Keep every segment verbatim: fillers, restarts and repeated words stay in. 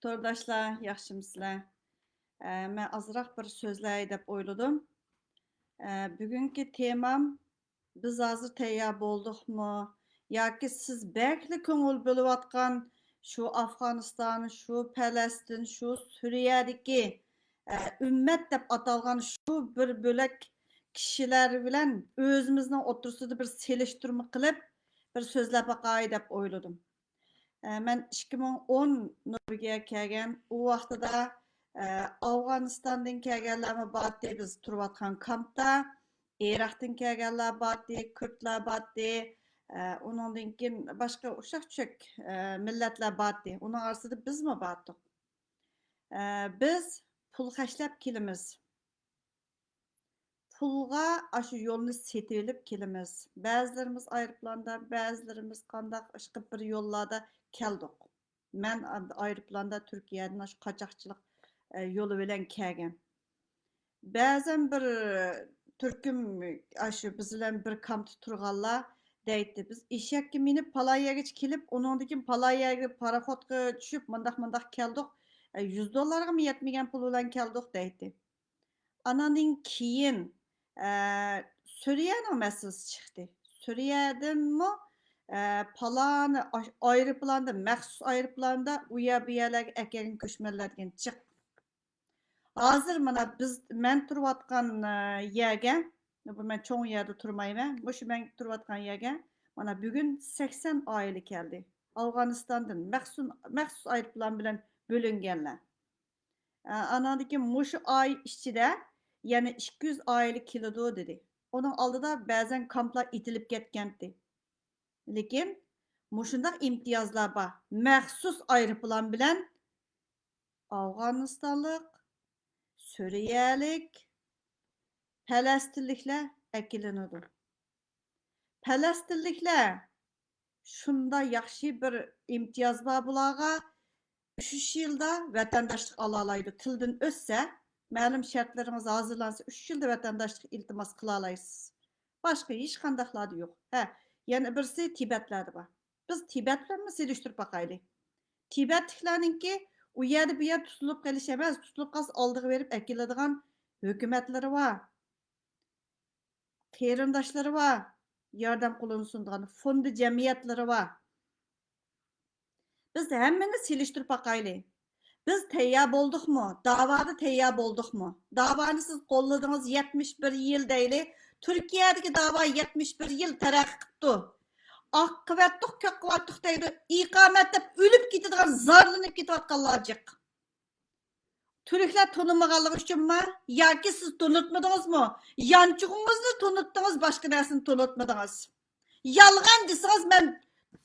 تورداشلار، ياخشىمۇسىلەر؟ ئە، مەن ئازراق بىر سۆزلەي دەپ ئويلىدىم. ئە، بۈگۈنكى تېمام، بىز ھازىر تەييار بولدۇقمۇ؟ ياكى سىز بەكلا كۆڭۈل بۆلۈۋاتقان شۇ ئافغانىستان، شۇ پەلەستىن، شۇ سۈرىيەدىكى، ئە، ئۈممەت دەپ ئاتالغان شۇ بىر بۆلەك كىشىلەر بىلەن ئۆزىمىزنىڭ ئوتتۇرىسىدا بىر سېلىشتۇرما قىلىپ، بىر سۆزلەپ باقاي دەپ ئويلىدىم. ئە، مەن ئىككى مىڭ ئون نورۋېگىيەگە كەلگەن. ئۇ ۋاقتىدا، ئە، ئافغانىستاندىن كەلگەنلەرمۇ بارتى، بىز تۇرۇۋاتقان كامپتا. ئىراقتىن كەلگەنلەر بارتى، كۈردلەر بارتى. ئە، ئۇنىڭدىن كېيىن باشقا ئۇششاق-چۈششەك، ئە، مىللەتلەر بارتى. ئۇنىڭ ئارىسىدا بىزمۇ باردۇق. ئە، بىز پۇل خەجلەپ كېلىمىز. پۇلغا ئاشۇ يولنى سېتىۋېلىپ كېلىمىز. بەزىلىرىمىز ئايروپىلاندا، بەزىلىرىمىز قانداق ئىشقىلىپ بىر يوللاردا كەلدۇق. مەن ئايروپىلاندا تۈركىيەدىن ئاشۇ قاچاقچىلىق، ئە، يولى بىلەن كەلگەن. بەزەن بىر تۈركۈم ئاشۇ بىز بىلەن بىر كامپتا تۇرغانلار دەيتتى، بىز ئېشەككە مىنىپ پالان يەرگىچە كېلىپ، ئۇنىڭدىن كېيىن پالان يەرگە پاراخوتقا چۈشۈپ، مۇنداق، مۇنداق كەلدۇق. ئە، يۈز دوللارغىمۇ يەتمىگەن پۇل بىلەن كەلدۇق دەيتتى. ئاناندىن كېيىن، ئە، سۈرىيەنىڭ مەسىلىسى چىقتى. سۈرىيەدىنمۇ، ئە، پالانى ئاش-، ئايروپىلاندا، مەخسۇس ئايروپىلاندا ئۇ يەر بۇ يەرلەرگە ئەكەلگەن كۆچمەنلەر دېگەن چىق-، ھازىر مانا بىز، مەن تۇرۇۋاتقان، ئە، يەرگە، بۇ مەن چوڭ يەردە تۇرمايمەن، مۇشۇ مەن تۇرۇۋاتقان يەرگە مانا بۈگۈن سەكسەن ئائىلە كەلدى. ئافغانىستاندىن مەخسۇس، مەخسۇس ئايروپىلان بىلەن بۆلۈنگەنلەر. ئە، ئاناندىن كېيىن مۇشۇ ئاي ئىچىدە يەنە ئىككى يۈز ئائىلە كېلىدۇ دېدى. ئۇنىڭ ئالدىدا بەزەن كامپلار ئېتىلىپ كەتكەنتى. لېكىن مۇشۇنداق ئىمتىيازلار بار. مەخسۇس ئايروپىلان بىلەن ئافغانىستانلىق، سۈرىيەلىك، پەلەستىنلىكلەر ئەكېلىنىدۇ. پەلەستىنلىكلەر شۇنداق ياخشى بىر ئىمتىياز بار بۇلارغا، ئۈچ يىلدا ۋەتەنداشلىق ئالالايدۇ. تىلدىن ئۆتسە، مەلۇم شەرتلىرىڭىز ھازىرلانسا، ئۈچ يىلدا ۋەتەنداشلىق ئىلتىماس قىلالايسىز. باشقا ھېچقانداقلاردا يوق. ھە، يەنە بىرسى تىبەتلەردە بار. بىز تىبەت بىلەنمۇ سېلىشتۇرۇپ باقايلى. تىبەتلىكلەرنىڭكى ئۇ يەردە بۇ يەردە تۇتۇلۇپ قېلىش ئەمەس، تۇتۇلۇپ قالسا ئالدىغا بېرىپ ئەكېلىدىغان ھۆكۈمەتلىرى بار. قېرىنداشلىرى بار، ياردەم قولىنى سۇنىدىغان فوند جەمئىيەتلىرى بار. بىز ھەممىنى سېلىشتۇرۇپ باقايلى. بىز تەييار بولدۇقمۇ؟ داۋادا تەييار بولدۇقمۇ؟ داۋانى سىز قوللىدىڭىز يەتمىش بىر يىل دەيلى. تۈركىيەدىكى داۋا يەتمىش بىر يىل تەرەققىي قىپتۇ. ئاق قىۋەتتۇق، كۆك قىۋاتتۇق دەيدۇ. ئىقامەت دەپ ئۆلۈپ كېتىدىغان، زارلىنىپ كېتىۋاتقانلار جىق. تۈركلەر تونۇمىغانلىقى ئۈچۈنمۇ ياكى سىز تونۇتمىدىڭىزمۇ؟ يانچۇقىڭىزنى تونۇتتىڭىز، باشقا نەرسىنى تونۇتمىدىڭىز. يالغان دېسىڭىز، مەن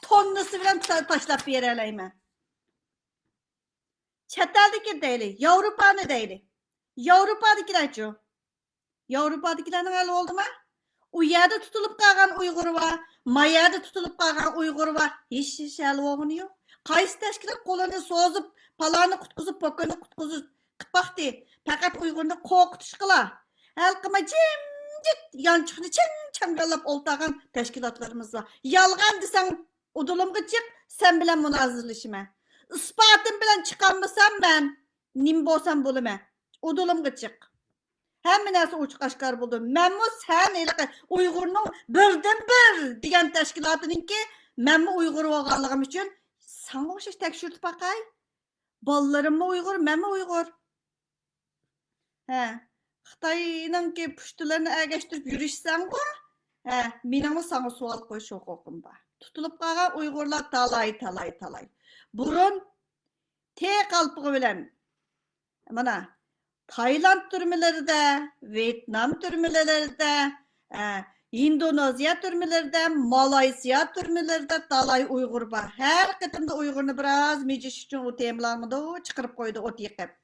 توننىسى بىلەن تا-، تاشلاپ بېرەلەيمەن. چەت ئەلدىكى دەيلى، ياۋروپانى دەيلى. ياۋروپادىكىلەرچۇ؟ ياۋروپادىكىلەرنىڭ ھەل بولدىما؟ ئۇ يەردە تۇتۇلۇپ قالغان ئۇيغۇر بار، ما يەردە تۇتۇلۇپ قالغان ئۇيغۇر بار. ھېچ ئىش ھەل بولغىنى يوق. قايسى تەشكىلات قولىنى سوزۇپ، پالانى قۇتقۇزۇپ، پوكىنى قۇتقۇزۇپ قىپ باقتى. پەقەت ئۇيغۇرنى قورقۇتۇشقىلا. ھەل قىلماي جىمجىت يانچۇقنى چىڭ چاڭگاللاپ ئولتۇرغان تەشكىلاتلىرىمىز بار. يالغان دېسەڭ، ئۇدۇلۇمغا چىق، سەن بىلەن مۇنازىرىلىشىمەن. ئىسپاتىم بىلەن چىقالمىسام مەن نېمە بولسام بولىمەن. ئۇدۇلۇمغا چىق. ھەممە نەرسە ئوچۇق ئاشكارا بولىدۇ. مەنمۇ سەن ھېلىقى ئۇيغۇرنىڭ بىردىنبىر دېگەن تەشكىلاتىنىڭكى، مەنمۇ ئۇيغۇر بولغانلىقىم ئۈچۈن ساڭا ئوخشاش تەكشۈرتۈپ باقاي. بالىلىرىممۇ ئۇيغۇر، مەنمۇ ئۇيغۇر. ھە، خىتاينىڭكى پۇشتىلىرىنى ئەگەشتۈرۈپ يۈرۈشسەڭغۇ، ھە، مېنىڭمۇ ساڭا سوئال قويۇش ھوقۇقۇم بار. تۇتۇلۇپ قالغان ئۇيغۇرلار تالاي، تالاي، تالاي. بۇرۇن تې قالپىقى بىلەن، مانا، تايلاند تۈرمىلىرىدە، ۋيېتنام تۈرمىلىرىدە، ئە، ھىندونېزىيە تۈرمىلىرىدە، مالايسىيا تۈرمىلىرىدە تالاي ئۇيغۇر بار. ھەر قېتىمدا ئۇيغۇرنى بىراز مىجىش ئۈچۈن ئۇ تېمىلارنىمۇ چىقىرىپ قويىدۇ ئوت يېقىپ.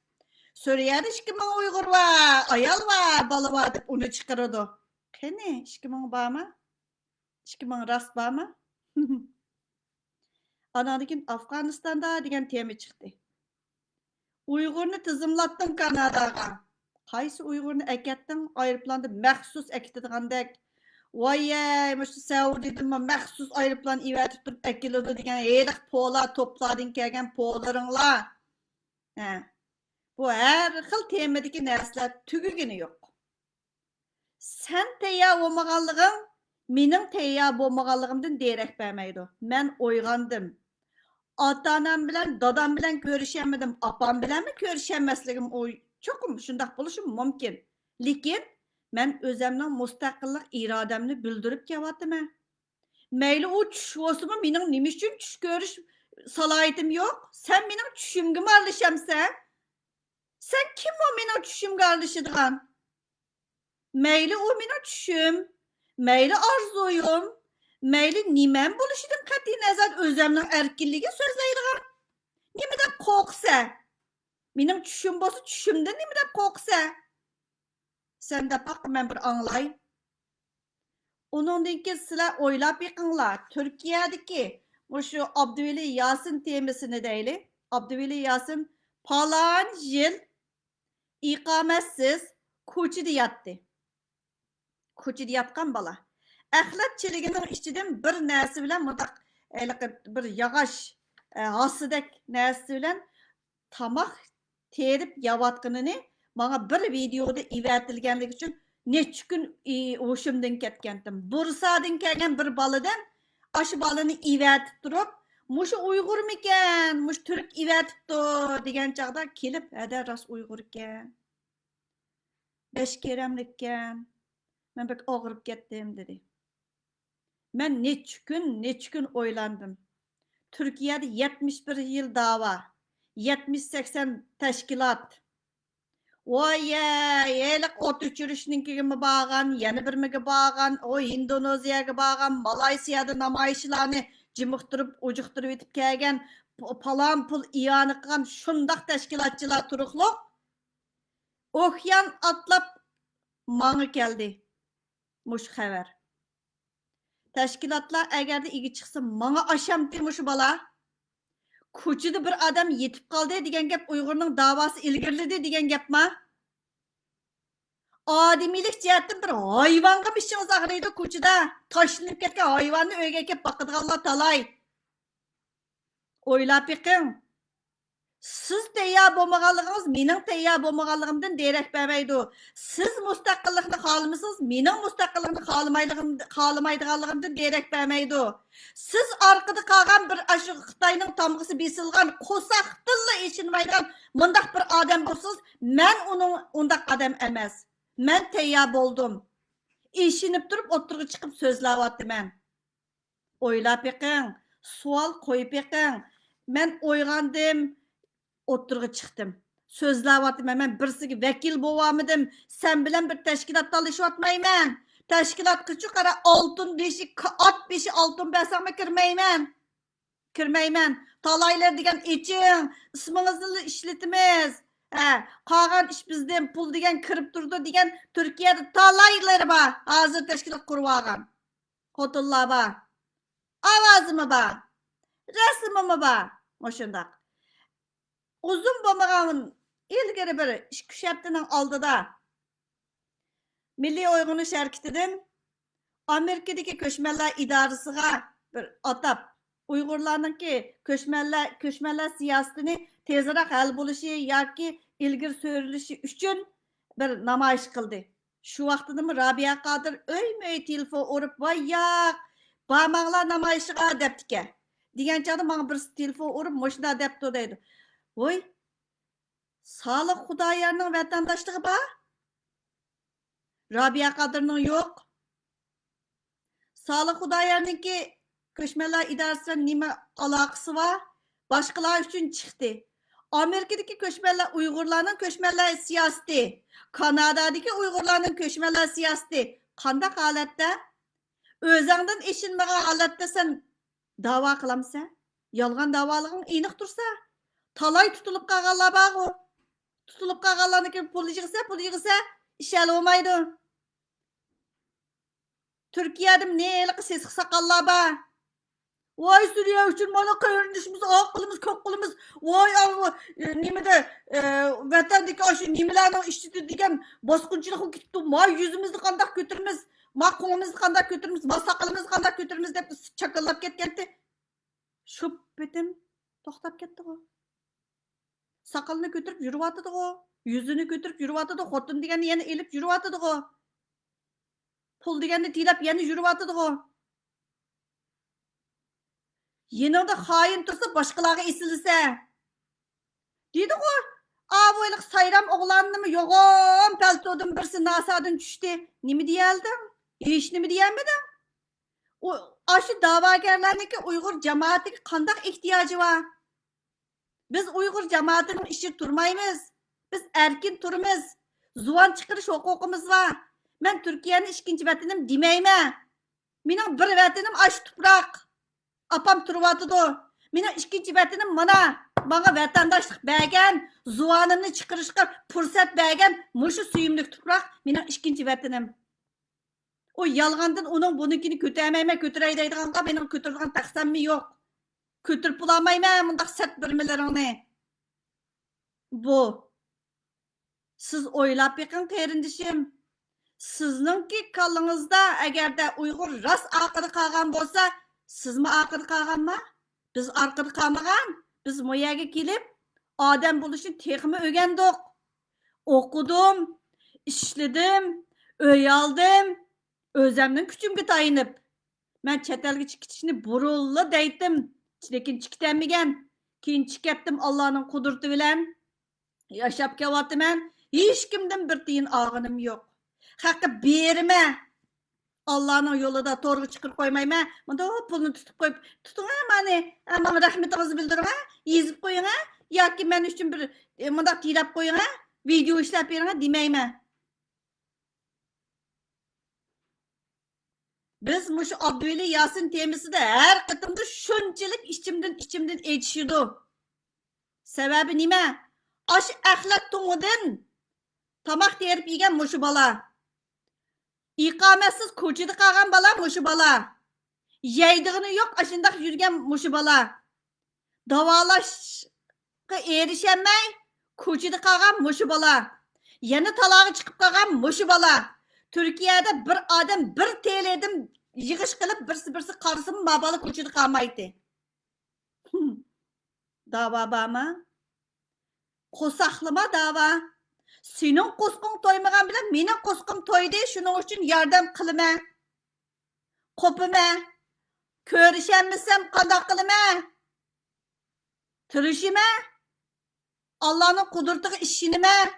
سۈرىيەدە ئىككى مىڭ ئۇيغۇر بار، ئايال بار، بالا بار دەپ ئۇنى چىقىرىدۇ. قېنى، ئىككى مىڭ بارمۇ؟ ئىككى مىڭ راست بارمۇ؟ ئاناندىن كېيىن ئافغانىستاندا دېگەن تېما چىقتى. ئۇيغۇرنى تىزىملاتتىڭ كاناداغا. قايسى ئۇيغۇرنى ئەكەتتىڭ؟ ئايروپىلاندا مەخسۇس ئەكېتىدىغاندەك. ۋايەي، مۇشۇ سەئۇدىدىنمۇ مەخسۇس ئايروپىلان ئەۋەتىپ تۇرۇپ ئەكېلىدۇ دېگەن ھېلىقى پولا توپلاردىن كەلگەن پولاڭلار. ھە. بۇ ھەر خىل تېمىدىكى نەرسىلەر تۈگىگىنى يوق. سەن تەييار بولمىغانلىقىڭ مېنىڭ تەييار بولمىغانلىقىمدىن دېرەك بەرمەيدۇ. مەن ئويغاندىم. ئاتا-ئانام بىلەن، دادام بىلەن كۆرۈشەلمىدىم. ئاپام بىلەنمۇ كۆرۈشەلمەسلىكىم ئوي-، چوقۇم شۇنداق بولۇشى مۇمكىن. لېكىن مەن ئۆزەمنىڭ مۇستەقىللىق ئىرادەمنى بىلدۈرۈپ كېلىۋاتىمەن. مەيلى ئۇ چۈش بولسىمۇ، مېنىڭ نېمە ئۈچۈن چۈش كۆرۈش سالاھىيىتىم يوق؟ سەن مېنىڭ چۈشۈمگىمۇ ئارىلىشامسەن؟ سەن كىم ئۇ مېنىڭ چۈشۈمگە ئارىلىشىدىغان؟ مەيلى ئۇ مېنىڭ چۈشۈم، مەيلى ئارزۇيۇم، مەيلى نېمەم بولۇشىدىن قەتئىينەزەر ئۆزەمنىڭ ئەركىنلىكىگە سۆزلەيدىغان. نېمە دەپ قورقىسەن؟ مېنىڭ چۈشۈم بولسا چۈشۈمدىن نېمە دەپ قورقىسەن؟ سەن دەپ باق، مەن بىر ئاڭلاي. ئۇنىڭدىن كېيىن سىلەر ئويلاپ بېقىڭلار، تۈركىيەدىكى مۇشۇ ئابدۇۋەلى ياسىن تېمىسىنى دەيلى. ئابدۇۋەلى ياسىن پالان يىل ئىقامەتسىز كوچىدا ياتتى. كوچىدا ياتقان بالا. ئەخلەت چېلىكىنىڭ ئىچىدىن بىر نەرسە بىلەن مۇنداق، ھېلىقى بىر ياغاچ، ئە، ھاسىدەك نەرسە بىلەن تاماق تېرىپ يەۋاتقىنىنى ماڭا بىر ۋىدېئودا ئېۋەتىلگەنلىكى ئۈچۈن نەچچە كۈن، ئى، ھوشۇمدىن كەتكەنتىم. بۇرسادىن كەلگەن بىر بالىدىن ئاشۇ بالىنى ئېۋەتىپ تۇرۇپ، مۇشۇ ئۇيغۇرمىكەن، مۇشۇ تۈرك ئېۋەتىپتۇ دېگەن چاغدا كېلىپ، ھەدە راست ئۇيغۇر ئىكەن. بەش كېرەملىككەن. مەن بەك ئاغرىپ كەتتىم، دېدى. مەن نەچچە كۈن، نەچچە كۈن ئويلاندىم. تۈركىيەدە يەتمىش بىر يىل داۋا، يەتمىش سەكسەن تەشكىلات. ۋايە، ھېلىقى ئوت ئۆچۈرۈشنىڭكىگىمۇ بارغان، يەنە بىرمىگە بارغان، ئۇ ھىندونېزىيەگە بارغان، مالايسىيادا نامايىشلارنى جىمىقتۇرۇپ، ئۇجۇقتۇرۇۋېتىپ كەلگەن، پ-، پالان پۇل ئىئانە قىلغان شۇنداق تەشكىلاتچىلار تۇرۇقلۇق. ئوكيان ئاتلاپ ماڭا كەلدى مۇشۇ خەۋەر. تەشكىلاتلار ئەگەردە ئىگە چىقسا، ماڭا ئاشامتى مۇشۇ بالا؟ كوچىدا بىر ئادەم يېتىپ قالدى دېگەن گەپ ئۇيغۇرنىڭ داۋاسى ئىلگىرىلىدى دېگەن گەپما؟ ئادىمىيلىك جەھەتتىن بىر ھايۋانغىمۇ ئىچىڭىز ئاغرىيدۇ كوچىدا. تاشلىنىپ كەتكەن ھايۋاننى ئۆيگە ئەكەپ باقىدىغانلار تالاي. ئويلاپ بېقىڭ. سىز تەييار بولمىغانلىقىڭىز مېنىڭ تەييار بولمىغانلىقىمدىن دېرەك بەرمەيدۇ. سىز مۇستەقىللىقنى خالىمىسىڭىز، مېنىڭ مۇستەقىللىقنى خالىمايدىغىنىم-، خالىمايدىغانلىقىمدىن دېرەك بەرمەيدۇ. سىز ئارقىدا قالغان بىر ئاشۇ خىتاينىڭ تامغىسى بېسىلغان، قورساقتىنلا ئېچىنمايدىغان مۇنداق بىر ئادەم بولسىڭىز، مەن ئۇنىڭ ئۇنداق ئادەم ئەمەس. مەن تەييار بولدۇم. ئېچىنىپ تۇرۇپ ئوتتۇرىغا چىقىپ سۆزلەۋاتىمەن. ئويلاپ بېقىڭ، سوئال قويۇپ بېقىڭ. مەن ئويغاندىم، ئوتتۇرىغا چىقتىم. سۆزلەۋاتىمەن، مەن بىرسىگە ۋەكىل بولۇۋالمىدىم. سەن بىلەن بىر تەشكىلات تالىشىۋاتمايمەن. تەشكىلاتقىچۇ قارا، ئالتۇن بېشى، ئات بېشى ئالتۇن بەرسەڭمۇ كىرمەيمەن. كىرمەيمەن. تالايلار دېگەن ئېچىڭ، ئىسمىڭىزنىلا ئىشلىتىمىز. ھە، قالغان ئىش بىزدىن، پۇل دېگەن كىرىپ تۇرىدۇ دېگەن تۈركىيەدە تالايلىرى بار. ھازىر تەشكىلات قۇرۇۋالغان. خوتۇنلار بار. ئاۋازىمۇ بار. رەسىمىمۇ بار. مۇشۇنداق. ئۇزۇن بولمىغان ئىلگىرى بىر ئىككى، ئۈچ ھەپتىنىڭ ئالدىدا مىللىي ئويغىنىش ھەرىكىتىدىن ئامېرىكىدىكى كۆچمەنلەر ئىدارىسىغا بىر ئاتاپ، ئۇيغۇرلارنىڭكى كۆچمەنلەر، كۆچمەنلەر سىياسىتىنى تېزراق ھەل بولۇشى ياكى ئىلگىرى سۈرۈلۈشى ئۈچۈن بىر نامايىش قىلدى. شۇ ۋاقتىدىمۇ رابىيە قادىر ئۆيمۇ ئۆي تېلېفون ئۇرۇپ، ۋاي ياق، بارماڭلار نامايىشىغا دەپتىكەن. دېگەن چاغدا ماڭا بىرسى تېلېفون ئۇرۇپ، مۇشۇنداق دەپتۇ دەيدۇ. ۋوي، سالىھ خۇدايارنىڭ ۋەتەنداشلىقى بار؟ رابىيە قادىرنىڭ يوق. سالىھ خۇدايارنىڭكى كۆچمەنلەر ئىدارىسى بىلەن نېمە ئالاقىسى بار؟ باشقىلار ئۈچۈن چىقتى. ئامېرىكىدىكى كۆچمەنلەر، ئۇيغۇرلارنىڭ كۆچمەنلەر سىياسىتى، كانادادىكى ئۇيغۇرلارنىڭ كۆچمەنلەر سىياسىتى قانداق ھالەتتە؟ ئۆزەڭدىن ئېشىنمىغان ھالەتتە سەن داۋا قىلامسەن؟ يالغان داۋالىقىڭ ئېنىق تۇرسا، تالاي تۇتۇلۇپ قالغانلار بارغۇ. تۇتۇلۇپ قالغانلارنىڭكى پۇل يىغسا، پۇل يىغسا، ئىش ھەل بولمايدۇ. تۈركىيەدىمۇ ھېلىقى سېسىق ساقاللار بار. ۋاي، سۈرىيە ئۈچۈن مانا قېرىندىشىمىز، ئاق قىلىمىز، كۆك قىلىمىز. ۋاي، ئاۋۇ، ئە، نېمىدە، ئە، ۋەتەندىكى ئاشۇ نېمىلەرنىڭ ئىچىدە دېگەن باسقۇنچىلىق بولۇپ كېتىپتۇ. ۋاي، يۈزىمىزنى قانداق كۆتۈرىمىز، ما قوڭىمىزنى قانداق كۆتۈرىمىز، ما ساقىلىمىزنى قانداق كۆتۈرىمىز دەپ چاكىللاپ كەتكەنتى. شۇ پېتىم توختاپ كەتتىغۇ. ساقىلىنى كۆتۈرۈپ يۈرۈۋاتىدىغۇ. يۈزىنى كۆتۈرۈپ يۈرۈۋاتىدۇ. خوتۇن دېگەننى يەنە ئېلىپ يۈرۈۋاتىدىغۇ. پۇل دېگەننى تىلەپ يەنە يۈرۈۋاتىدىغۇ. يېنىڭدا خائىن تۇرسا، باشقىلارغا ئېسىلىسە. دېدىغۇ، ئاۋۇ ھېلىقى سايرام ئوغلاننىمۇ يوغان پەلتودىن بىرسى ناسادىن چۈشتى. نېمە دېيەلدىڭ؟ ھېچنېمە دېيەلمىدىڭ. ئۇ، ئاشۇ دەۋاگەرلەرنىڭكى ئۇيغۇر جامائىتىگە قانداق ئېھتىياجى بار؟ بىز ئۇيغۇر جامائىتىنىڭ ئىچىدە تۇرمايمىز. بىز ئەركىن تۇرىمىز. زۇۋان چىقىرىش ھوقۇقىمىز بار. مەن تۈركىيەنى ئىككىنچى ۋەتىنىم دېمەيمەن. مېنىڭ بىر ۋەتىنىم ئاشۇ تۇپراق. ئاپام تۇرۇۋاتىدۇ. مېنىڭ ئىككىنچى ۋەتىنىم مانا. ماڭا ۋەتەنداشلىق بەرگەن، زۇۋانىمنى چىقىرىشقا پۇرسەت بەرگەن مۇشۇ سۆيۈملۈك تۇپراق مېنىڭ ئىككىنچى ۋەتىنىم. ئۇ يالغاندىن ئۇنىڭ بۇنىڭكىنى كۆتۈرەلمەيمەن، كۆتۈرەي دەيدىغانغا مېنىڭ كۆتۈرىدىغان تەخسەممۇ يوق. كۆتۈرۈپ بولالمايمەن مۇنداق سەت بىرمىلىرىڭنى. بۇ. سىز ئويلاپ بېقىڭ، قېرىندىشىم. سىزنىڭكى كاللىڭىزدا ئەگەردە ئۇيغۇر راست ئارقىدا قالغان بولسا، سىزمۇ ئارقىدا قالغانما؟ بىز ئارقىدا قالمىغان. بىز مۇ يەرگە كېلىپ، ئادەم بولۇشنى تېخىمۇ ئۆگەندۇق. ئوقۇدۇم، ئىشلىدىم، ئۆي ئالدىم. ئۆزەمنىڭ كۈچۈمگە تايىنىپ. مەن چەت ئەلگە چىقىپ كېتىشنى بۇرۇنلا دەيتتىم، لېكىن چىقىتەلمىگەن. كېيىن چىقىپ كەتتىم ئاللانىڭ قۇدرىتى بىلەن. ياشاپ كېلىۋاتىمەن. ھېچكىمدىن بىر تىيىن ئالغىنىم يوق. خەققە بېرىمەن. ئاللانىڭ يولىدا تورغا چىقىرىپ قويمايمەن. مۇنداق پۇلنى تۇتۇپ قويۇپ، تۇتۇڭ ھە مانى، ھە، ماڭا رەھمىتىڭىزنى بىلدۈرۈڭ ھە، يېزىپ قويۇڭ ھە، ياكى مەن ئۈچۈن بىر، ئە، مۇنداق تىيلاپ قويۇڭ ھە، ۋىدېئو ئىشلەپ بېرىڭ ھە دېمەيمەن. بىز مۇشۇ ئابدۇۋەلى ياسىن تېمىسىدا ھەر قېتىمدا شۇنچىلىك ئىچىمدىن، ئىچىمدىن ئېچىشىدۇ. سەۋەبى نېمە؟ ئاشۇ ئەخلەت تۇڭىدىن تاماق تېرىپ يېگەن مۇشۇ بالا. ئىقامەتسىز كوچىدا قالغان بالا مۇشۇ بالا. يەيدىغىنى يوق، ئاشۇنداق يۈرگەن مۇشۇ بالا. داۋالاشقا ئېرىشەلمەي، كوچىدا قالغان مۇشۇ بالا. يەنە تالاغا چىقىپ قالغان مۇشۇ بالا. تۈركىيەدە بىر ئادەم بىر تېلېدىن يىغىش قىلىپ، بىرسى-بىرسى قارىسىمۇ، ما بالا كوچىدا قالمايتتى. داۋا بارمۇ؟ قورساقلىما داۋا. سېنىڭ قورسىقىڭ تويمىغان بىلەن مېنىڭ قورسىقىم تويدى، شۇنىڭ ئۈچۈن ياردەم قىلىمەن. قوپىمەن. كۆرۈشەلمىسەم قانداق قىلىمەن؟ تىرىشىمەن. ئاللانىڭ قۇدرىتىغا ئىشىنىمەن.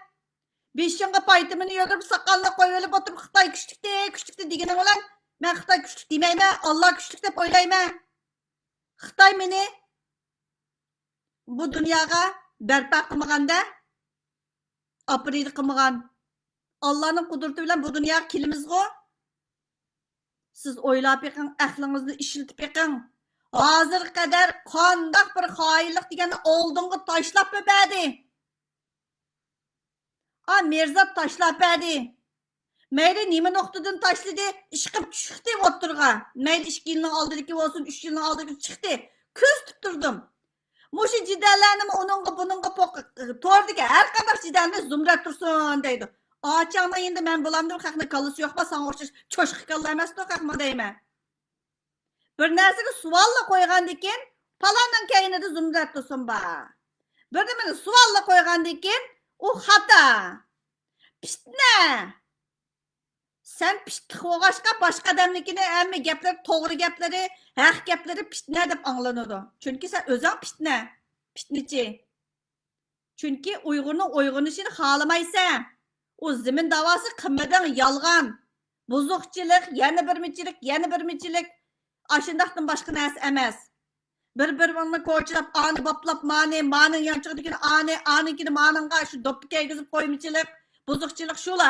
بېشىڭغا پايتىمىنى يۆلۈپ، ساقالنى قويۇۋېلىپ ئولتۇرۇپ، خىتاي كۈچلۈكتى، كۈچلۈكتى دېگىنىڭ بىلەن، مەن خىتاي كۈچلۈك دېمەيمەن، ئاللا كۈچلۈك دەپ ئويلايمەن. خىتاي مېنى بۇ دۇنياغا بەرپا قىلمىغاندا، ئاپىرىدە قىلمىغان. ئاللانىڭ قۇدرىتى بىلەن بۇ دۇنياغا كېلىمىزغۇ؟ سىز ئويلاپ بېقىڭ، ئەقلىڭىزنى ئىشلىتىپ بېقىڭ. ھازىرغا قەدەر قانداق بىر خائىنلىق دېگەننى ئالدىڭغا تاشلاپمۇ بەردى؟ ئا، مىرزات تاشلاپ بەردى. مەيلى نېمە نۇقتىدىن تاشلىدى، ئىشقىپ چىقتى ئوتتۇرىغا. مەيلى ئىككى يىلنىڭ ئالدىدىكى بولسۇن، ئۈچ يىلنىڭ ئالدىدىكى چىقتى. كۆزىتىپ تۇردۇم. مۇشۇ جېدەللەرنىمۇ ئۇنىڭغا، بۇنىڭغا پوق-، توردىكى ھەر قانداق جېدەلنى زۇمرەت تۇرسۇن دەيدۇ. ئاچاڭنىڭ يېنىدا مەن بولامدىم، خەقنىڭ كاللىسى يوقما، ساڭا ئوخشاش چوشقا كاللا ئەمەستۇ خەقمۇ دەيمەن. بىر نەرسىگە سوئاللا قويغاندىن كېيىن، پالاننىڭ كەينىدە زۇمرەت تۇرسۇن بار. بىر نېمىنى سوئاللا قويغاندىن كېيىن، ئۇ خاتا. پىتنە. سەن پىتلىق بولغاچقا، باشقا ئادەمنىڭكىنى ھەممە گەپلىرى، توغرا گەپلىرى، ھەق گەپلىرى پىتنە دەپ ئاڭلىنىدۇ. چۈنكى سەن ئۆزۈڭ پىتنە، پىتنىچى. چۈنكى ئۇيغۇرنىڭ ئويغىنىشىنى خالىمايسەن. ئۇ زېمىن داۋاسى قىلمىدىڭ، يالغان. بۇزۇقچىلىق، يەنە بىرمىچىلىك، يەنە بىرمىچىلىك. ئاشۇنداقتىن باشقا نەرسە ئەمەس. بىر-بىرىڭنى كوچىلاپ، ئانى باپلاپ، مانى، مانىڭ يانچۇقىدىكىنى ئانى، ئانىڭكىنى مانىڭغا شۇ دوپپا كىيگۈزۈپ قويمىچىلىق، بۇزۇقچىلىق شۇلا.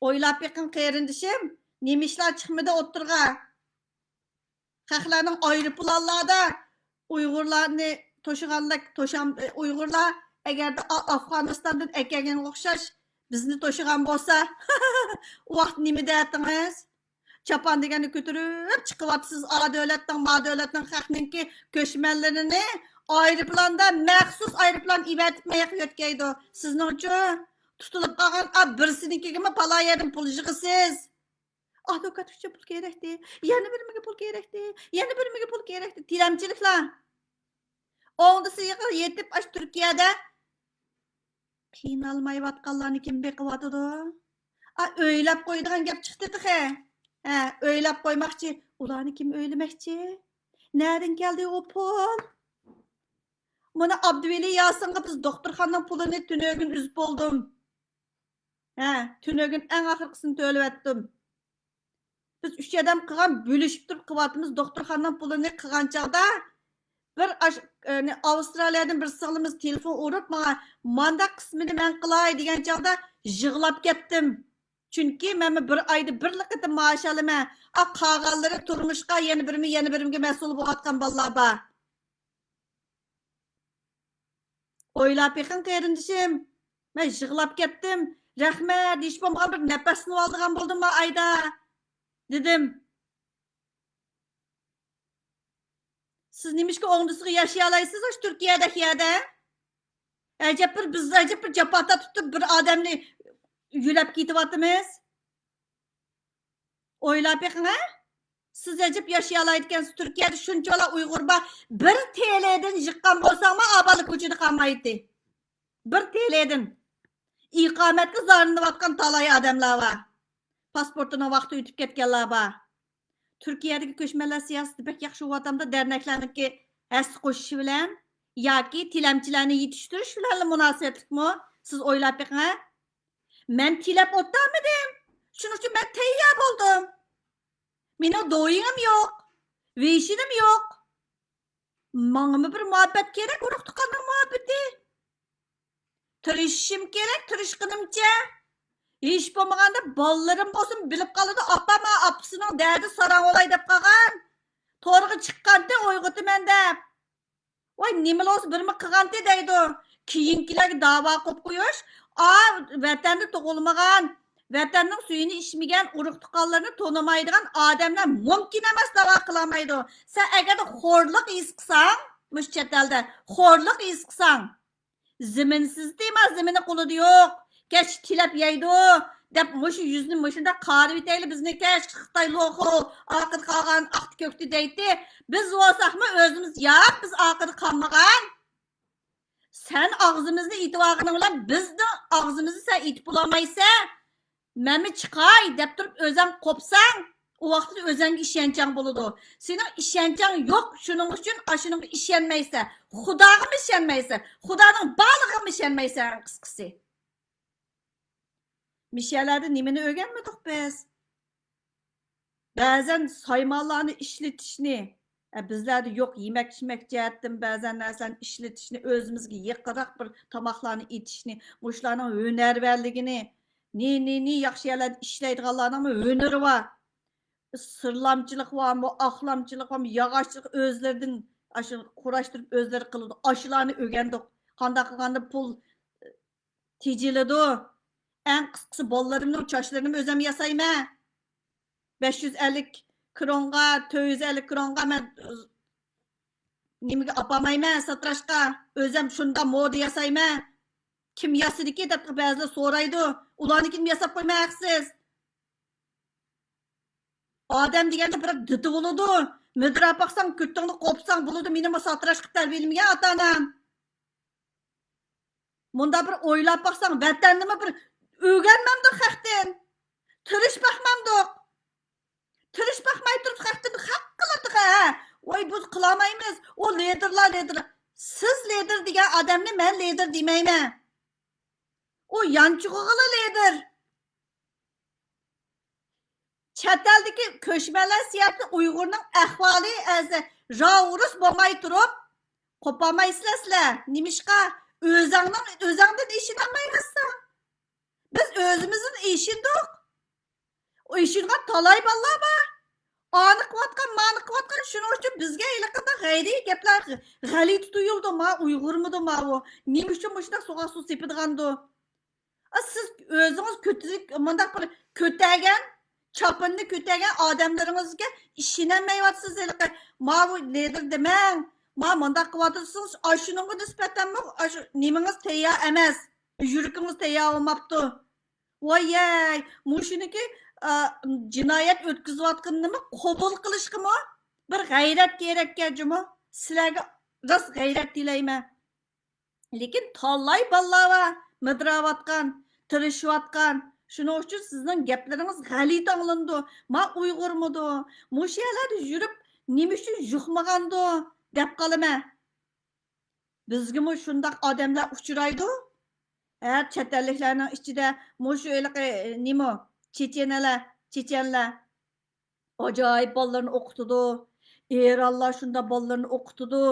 ئويلاپ بېقىڭ، قېرىندىشىم، نېمە ئىشلار چىقمىدى ئوتتۇرىغا؟ خەقلەرنىڭ ئايروپىلانلاردا ئۇيغۇرلارنى توشۇغاندەك، توشام-، ئۇيغۇرلار ئەگەردە ئا-، ئافغانىستاندىن ئەكەلگەنگە ئوخشاش بىزنى توشۇغان بولسا، ئۇ ۋاقىت نېمە دەتتىڭىز؟ چاپان دېگەننى كۆتۈرۈپ چىقىۋاتىسىز، ئا دۆلەتنىڭ، ما دۆلەتنىڭ، خەقنىڭكى كۆچمەنلىرىنى ئايروپىلاندا، مەخسۇس ئايروپىلان ئەۋەتىپ مەيەققە يۆتكەيدۇ. سىزنىڭچۇ؟ تۇتۇلۇپ قالغان ئا بىرسىنىڭكىگىمۇ پالايەدىن پۇل يىغىسىز. ئادۋوكات ئۈچۈن پۇل كېرەكتى، يەنە بىرمىگە پۇل كېرەكتى، يەنە بىرمىگە پۇل كېرەكتى. تىلەمچىلىكلا. ئوڭدىسىغا يېتىپ، ئاشۇ تۈركىيەدە قىينالمايۋاتقانلارنى كىم بېقىۋاتىدۇ؟ ئا، ئۆيلەپ قويىدىغان گەپ چىقتى تېخى. ھە، ئۆيلەپ قويماقچى. ئۇلارنى كىم ئۆيلىمەكچى؟ نەدىن كەلدى ئۇ پۇل؟ مانا ئابدۇۋەلى ياسىنغا بىز دوختۇرخانىنىڭ پۇلىنى تۈنۈگۈن ئۈزۈپ بولدۇم. ھە، تۈنۈگۈن ئەڭ ئاخىرقىسىنى تۆلىۋەتتىم. بىز ئۈچ ئادەم قىلغان، بۆلۈشۈپ تۇرۇپ قىلىۋاتىمىز. دوختۇرخانىنىڭ پۇلىنى قىلغان چاغدا بىر ئاش-، ئەنە، ئاۋسترالىيەدىن بىر سىڭلىمىز تېلېفون ئۇرۇپ ماڭا، مانداق قىسمىنى مەن قىلاي دېگەن چاغدا يىغلاپ كەتتىم. چۈنكى مەنمۇ بىر ئايدا بىرلا قېتىم مائاش ئالىمەن. ئا، قالغانلىرى تۇرمۇشقا، يەنە بىرىمى، يەنە بىرىمگە مەسئۇل بولۇۋاتقان بالىلار بار. ئويلاپ بېقىڭ، قېرىندىشىم. مەن يىغلاپ كەتتىم. رەھمەت، ھېچ بولمىغان بىر نەپەسلىنىۋالىدىغان بولدۇم ما ئايدا، دېدىم. سىز نېمىشقا ئوڭدىسىغا ياشىيالايسىز ئاشۇ تۈركىيەدەك يەردە؟ ئەجەب بىر، بىز ئەجەب بىر جاپا تارتىپ بىر ئادەمنى يۆلەپ كېتىۋاتىمىز. ئويلاپ بېقىڭ ھە. سىز ئەجەب ياشىيالايدىكەنسىز، تۈركىيەدە شۇنچىۋالا ئۇيغۇر بار. بىر تېلېدىن يىغقان بولساڭمۇ، ئابالا كوچىدا قالمايتتى. بىر تېلېدىن. ئىقامەتكە زارلىنىۋاتقان تالاي ئادەملەر بار. پاسپورتىنىڭ ۋاقتى ئۆتۈپ كەتكەنلەر بار. تۈركىيەدىكى كۆچمەنلەر سىياسىتى بەك ياخشى بولۇۋاتامدۇ، دەرنەكلەرنىڭكى ھەسسە قوشۇشى بىلەن ياكى تىلەمچىلەرنى يېتىشتۈرۈش بىلەنلا مۇناسىۋەتلىكمۇ؟ سىز ئويلاپ بېقىڭ ھە. مەن تىلەپ ئولتۇرمىدىم. شۇنىڭ ئۈچۈن مەن تەييار بولدۇم. مېنىڭ دويىڭىم يوق. ۋېيشىنىم يوق. ماڭىمۇ بىر مۇھەببەت كېرەك، ئۇرۇق تۇغقاننىڭ مۇھەببىتى. تىرىشىشىم كېرەك، تىرىشقىنىمچە. ھېچ بولمىغاندا بالىلىرىم بولسۇن بىلىپ قالىدۇ، ئاپام ئاپىسىنىڭ دەردى ساراڭ بولاي دەپ قالغان. تورغا چىققانتى ئويغىتىمەن دەپ. ۋاي، نېمىلا بولسا بىرمۇ قىلغانتى دەيدۇ. كېيىنكىلەرگە داۋا قويۇپ قويۇش. ئا، ۋەتەندە تۇغۇلمىغان، ۋەتەننىڭ سۈيىنى ئىچمىگەن، ئۇرۇق تۇغقانلىرىنى تونۇمايدىغان ئادەملەر مۇمكىن ئەمەس داۋا قىلالمايدۇ. سەن ئەگەردە خورلۇق ھېس قىلساڭ، مۇشۇ چەت ئەلدە خورلۇق ھېس قىلساڭ، زېمىنسىز تېما، زېمىنى قولىدا يوق. كەچ تىلەپ يەيدۇ، دەپ مۇشۇ يۈزنى مۇشۇنداق قارىۋېتەيلى بىزنى كەچ خىتاي لوخۇ، ئارقىدا قالغان ئاقتى كۆكتى دەيتتى. بىز بولساقمۇ ئۆزىمىز ياق، بىز ئارقىدا قالمىغان. سەن ئاغزىمىزنى ئېتىۋالغىنىڭ بىلەن بىزنىڭ ئاغزىمىزنى سەن ئېتىپ بولالمايسەن. مەنمۇ چىقاي دەپ تۇرۇپ ئۆزەڭ قوپساڭ، ئۇ ۋاقىتتا ئۆزەڭگە ئىشەنچىڭ بولىدۇ. سېنىڭ ئىشەنچىڭ يوق، شۇنىڭ ئۈچۈن ئاشۇنىڭغا ئىشەنمەيسەن. خۇداغىمۇ ئىشەنمەيسەن. خۇدانىڭ بارلىقىغىمۇ ئىشەنمەيسەن، قىسقىسى. مىشەلەردە نېمىنى ئۆگەنمىدۇق بىز؟ بەزەن سايمانلارنى ئىشلىتىشنى، ئە، بىزلەردە يوق، يېمەك ئىچمەك جەھەتتىن بەزەن نەرسىلەرنى ئىشلىتىشنى، ئۆزىمىزگە يېقىنراق بىر تاماقلارنى ئېتىشنى، مۇشۇلارنىڭ ھۈنەرۋەنلىكىنى، نى، نى، نى ياخشى يەرلەردە ئىشلەيدىغانلارنىڭمۇ ھۈنىرى بار. سىرلامچىلىق بارمۇ، ئاقلامچىلىق بارمۇ، ياغاچچىلىق ئۆزلىرىدىن ئاشۇ قۇراشتۇرۇپ ئۆزلىرى قىلىدۇ. ئاشۇلارنى ئۆگەندۇق. قانداق قىلغاندا پۇل تېجىلىدۇ. ئەڭ قىسقىسى بالىلىرىمنىڭ چاچلىرىنىمۇ ئۆزۈم ياسايمەن. بەش يۈز ئەللىك كرونغا، تۆت يۈز ئەللىك كرونغا مەن نېمىگە ئاپارمايمەن، ساتىراشقا. ئۆزۈم شۇنداق مودا ياسايمەن. كىم ياسىدىكى دەپ بەزىلەر سورايدۇ. ئۇلارنىڭكىنى ياساپ قويماي ھەقسىز. ئادەم دېگەندە بىر دىتى بولىدۇ. مىدىراپ باقساڭ، كۆتۈڭنى قوپساڭ بولىدۇ. مېنىمۇ ساتىراشقا تەربىيەلىمىگەن ئاتا-ئانام. مۇنداق بىر ئويلاپ باقساڭ، ۋەتەننىمۇ بىر ئۆگەنمەمدۇق خەقتىن. تىرىشىپ باقمامدۇق. تىرىشىپ باقماي تۇرۇپ خەقتىن خەق قىلاتتۇق ھە. ۋاي، بۇ قىلالمايمىز. ئۇ لىدىرلار، لىدىرلار. سىز لىدىر دېگەن ئادەمنى مەن لىدىر دېمەيمەن. ئۇ يانچۇقىغىلا لىدىر. چەت ئەلدىكى كۆچمەنلەر سىياقى ئۇيغۇرنىڭ ئەھۋالى ئەزە راۋۇرۇس بولماي تۇرۇپ، قوپالمايسىلەر سىلەر. نېمىشقا؟ ئۆزەڭنىڭ، ئۆزەڭدىن ئىشىنەلمەيۋاتساڭ. بىز ئۆزىمىزدىن ئىشىندۇق. ئىشىنغان تالاي بالىلار بار. ئانى قىلىۋاتقان، مانى قىلىۋاتقان، شۇنىڭ ئۈچۈن بىزگە ھېلىقىنداق غەيرىي گەپلەر غەلىتە تۇيۇلىدۇ. ما ئۇيغۇرمىدۇ ماۋۇ؟ نېمە ئۈچۈن مۇشۇنداق سوغۇق سۇ سېپىدىغاندۇ؟ ئا، سىز ئۆزىڭىز كۆتۈرۈك، مۇنداق بىر كۆتەرگەن، چاپىنىنى كۆتەرگەن ئادەملىرىڭىزگە ئىشىنەلمەيۋاتىسىز ھېلىقى. ماۋۇ لىدىر دېمەڭ، ما مۇنداق قىلىۋاتىسىز، ئاشۇنىڭغا نىسبەتەنمۇ ئاشۇ نېمىڭىز تەييار ئەمەس، يۈرىكىڭىز تەييار بولماپتۇ. ۋايەي، مۇشۇنىكى، ئا، جىنايەت ئۆتكۈزۈۋاتقىنىنىمۇ قوبۇل قىلىشقىمۇ بىر غەيرەت كېرەككەن جۇمۇ. سىلەرگە راست غەيرەت تىلەيمەن. لېكىن تالاي بالىلار بار، مىدىراۋاتقان، تىرىشىۋاتقان. شۇنىڭ ئۈچۈن سىزنىڭ گەپلىرىڭىز غەلىتە ئاڭلىنىدۇ. ما ئۇيغۇرمىدۇ؟ مۇشۇ يەرلەردە يۈرۈپ نېمە ئۈچۈن يۇقمىغاندۇ دەپ قالىمەن. بىزگىمۇ شۇنداق ئادەملەر ئۇچرايدۇ. ھە، چەت ئەللىكلەرنىڭ ئىچىدە مۇشۇ ھېلىقى نېمە، چېچەنلەر، چېچەنلەر ئاجايىپ بالىلىرىنى ئوقۇتىدۇ. ئىرانلار شۇنداق بالىلىرىنى ئوقۇتىدۇ.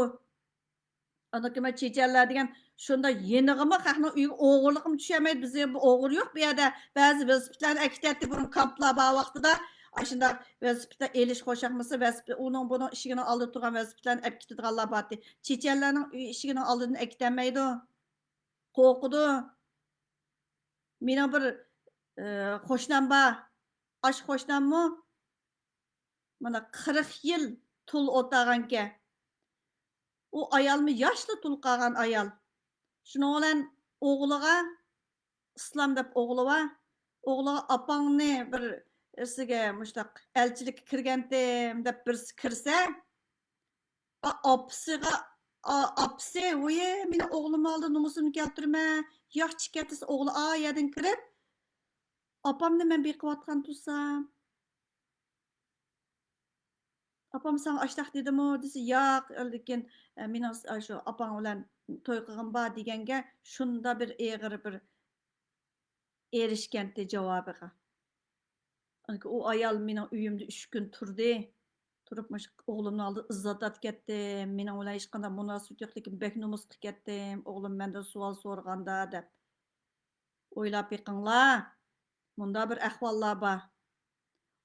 ئاندىن كېيىن چېچەنلەر دېگەن شۇنداق يېنىغىمۇ خەقنىڭ ئۆيىگە ئوغرىلىقمۇ چۈشەلمەيدۇ. بىز بۇ ئوغرى يوق بۇ يەردە. بەزى ۋېلىسىپىتلارنى ئەكېتەتتى بۇرۇن كامپلار بار ۋاقتىدا. ئاشۇنداق ۋېلىسىپىتلار ئېلىش خۇشياقمىسا، ۋېلىسىپىت، ئۇنىڭ بۇنىڭ ئىشىكىنىڭ ئالدىدا تۇرغان ۋېلىسىپىتلارنى ئەپ كېتىدىغانلار بارتى. چېچەنلەرنىڭ ئۆي ئىشىكىنىڭ ئالدىدىن ئەكېتەلمەيدۇ. قورقىدۇ. مېنىڭ بىر، ئى، قوشنام بار. ئاشۇ قوشناممۇ مانا قىرىق يىل تۇل ئولتۇرغانكەن. ئۇ ئايالمۇ ياشلا تۇل قالغان ئايال. شۇنىڭ بىلەن ئوغلىغا، ئىسلام دەپ ئوغلى بار، ئوغلىغا ئاپاڭنى بىر ئىرسىگە مۇشتاق ئەلچىلىككە كىرگەنتىم دەپ بىرسى كىرسە، ئا-، ئاپىسىغا، ئا-، ئاپىسى، ۋويى، مېنىڭ ئوغلۇمنىڭ ئالدىدا نومۇسۇمنى كەلتۈرمە، ياخشى چىقىپ كەتسە ئوغلى ئا يەردىن كىرىپ، ئاپامنى مەن بېقىۋاتقان تۇرسام، ئاپام ساڭا ئاشتاق دېدىمۇ دېسە، ياق، لېكىن، ئە، مېنىڭ س-، ئاشۇ ئاپاڭ بىلەن توي قىلغىنىم بار دېگەنگە شۇنداق بىر ئېغىر بىر ئېرىشكەنتى جاۋابىغا. ئۇ ئايال مېنىڭ ئۆيۈمدە ئۈچ كۈن تۇردى. تۇرۇپ مۇشۇ ئوغلۇمنىڭ ئالدىدا ئىززەت ئەتكەتتىم. مېنىڭ بىلەن ھېچقانداق مۇناسىۋىتى يوق، لېكىن بەك نومۇس قىلىپ كەتتىم. ئوغلۇم مەندىن سوئال سورىغاندا دەپ. ئويلاپ بېقىڭلار، مۇنداق بىر ئەھۋاللار بار.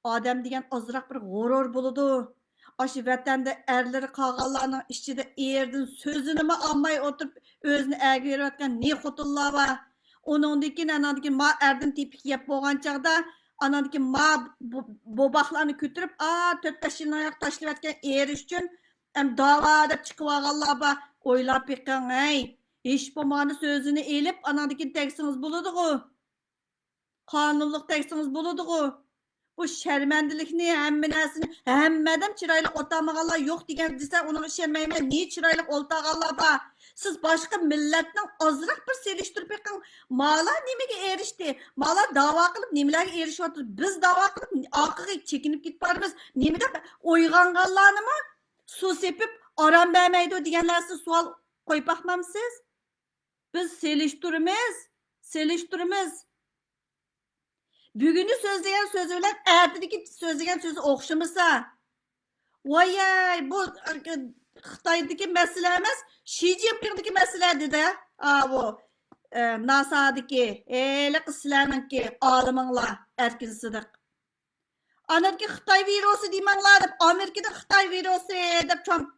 ئادەم دېگەن ئازراق بىر غۇرۇر بولىدۇ. ئاشۇ ۋەتەندە ئەرلىرى قالغانلارنىڭ ئىچىدە ئېرىدىن سۆزىنىمۇ ئالماي ئولتۇرۇپ، ئۆزىنى ئەرگە بېرىۋاتقان نى خوتۇنلار بار. ئۇنىڭدىن كېيىن، ئاناندىن كېيىن ما ئەردىن تېپىك يەپ بولغان چاغدا، ئاناندىن كېيىن ما بو-، بوباقلارنى كۆتۈرۈپ، ئا، تۆت-بەش يىلنىڭ ياق تاشلىۋەتكەن ئېرى ئۈچۈن، ئەم، داۋا دەپ چىقىۋالغانلار بار. ئويلاپ بېقىڭ، ھەي. ھېچ بولمىغاندا سۆزىنى ئېلىپ، ئاناندىن كېيىن تەگسىڭىز بولىدىغۇ. قانۇنلۇق تەگسىڭىز بولىدىغۇ. بۇ شەرمەندىلىكنى، ھەممە نەرسىنى، ھەممە ئادەم چىرايلىق ئولتۇرالمىغانلار يوق دېگەن دېسە، ئۇنىڭغا ئىشەنمەيمەن. نى چىرايلىق ئولتۇرغانلار بار. سىز باشقا مىللەتنىڭ ئازراق بىر سېلىشتۇرۇپ بېقىڭ. مالا نېمىگە ئېرىشتى؟ مالا داۋا قىلىپ نېمىلەرگە ئېرىشىۋاتىدۇ؟ بىز داۋا قىلىپ ئارقىغا چېكىنىپ كېتىپ بارىمىز. نېمە دەپ ئويغانغانلارنىمۇ سۇ سېپىپ ئارام بەرمەيدۇ دېگەن نەرسىنى سوئال قويۇپ باقمامسىز؟ بىز سېلىشتۇرىمىز، سېلىشتۇرىمىز. بۈگۈنى سۆزلىگەن سۆزى بىلەن ئەتىدىكى سۆزلىگەن سۆزى ئوخشىمىسا، ۋايەي، بۇ خىتايدىكى مەسىلە ئەمەس، شى جىنپىڭدىكى مەسىلە دېدى. ئاۋۇ، ئە، ناسادىكى، ھېلىقى سىلەرنىڭكى ئالىمىڭلار، ئەركىن سىدىق. ئانىڭدىكى خىتاي ۋىرۇسى دېمەڭلار دەپ، ئامېرىكىدا خىتاي ۋىرۇسى دەپ ترامپ،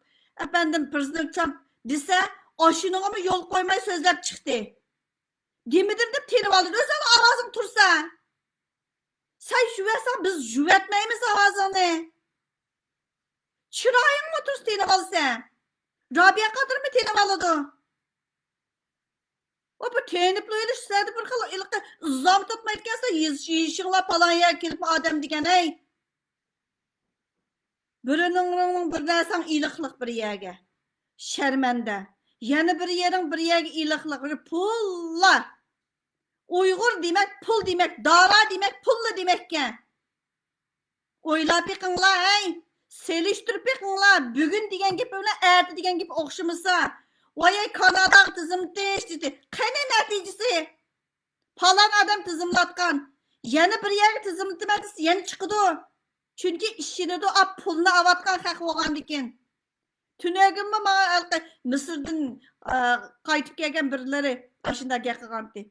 ئەپەندىم، پرېزىدېنت ترامپ دېسە، ئاشۇنىڭغىمۇ يول قويماي سۆزلەپ چىقتى. دېمىدىم دەپ تىنىۋالدىم. ئۆزۈڭ ئاۋازىڭ تۇرسا. سەن يۇۋەتسەڭ، بىز يۇۋەتمەيمىز ئاۋازىڭنى. چىرايىڭمۇ تۇرسا تىنىۋالسەن. رابىيە قادىرمۇ تىنىۋالىدۇ. ئۇ بىر تېنىپلا ئېلىش سەدە بىر خىل ئىلقى ئىزامۇ تۇتمايدىكەنسە، يېزىش-، يېيىشىڭلار پالان يەرگە كېلىپمۇ ئادەم دېگەن، ھەي. بىرىنىڭ بىر نەرسەڭ ئېلىقلىق بىر يەرگە. شەرمەندە. يەنە بىر يېرىڭ بىر يەرگە ئېلىقلىق. بىر پۇللا. ئۇيغۇر دېمەك، پۇل دېمەك، داۋا دېمەك، پۇللا دېمەككەن. ئويلاپ بېقىڭلار، ھەي! سېلىشتۇرۇپ بېقىڭلار، بۈگۈن دېگەن گېپى بىلەن ئەتە دېگەن گېپى ئوخشىمىسا. ۋايەي، كاناداغا تىزىملىتىش دېدى. قېنى نەتىجىسى؟ پالان ئادەم تىزىملاتقان. يەنە بىر يەرگە تىزىملىتىمەن دېسە، يەنە چىقىدۇ. چۈنكى ئىشىنىدۇ، ئا، پۇلنى ئاۋاتقان خەق بولغاندىكىن. تۈنۈگۈنمۇ ماڭا ھېلىقى مىسىردىن، ئا، قايتىپ كەلگەن بىرلىرى ئاشۇنداق گەپ قىلغانتى.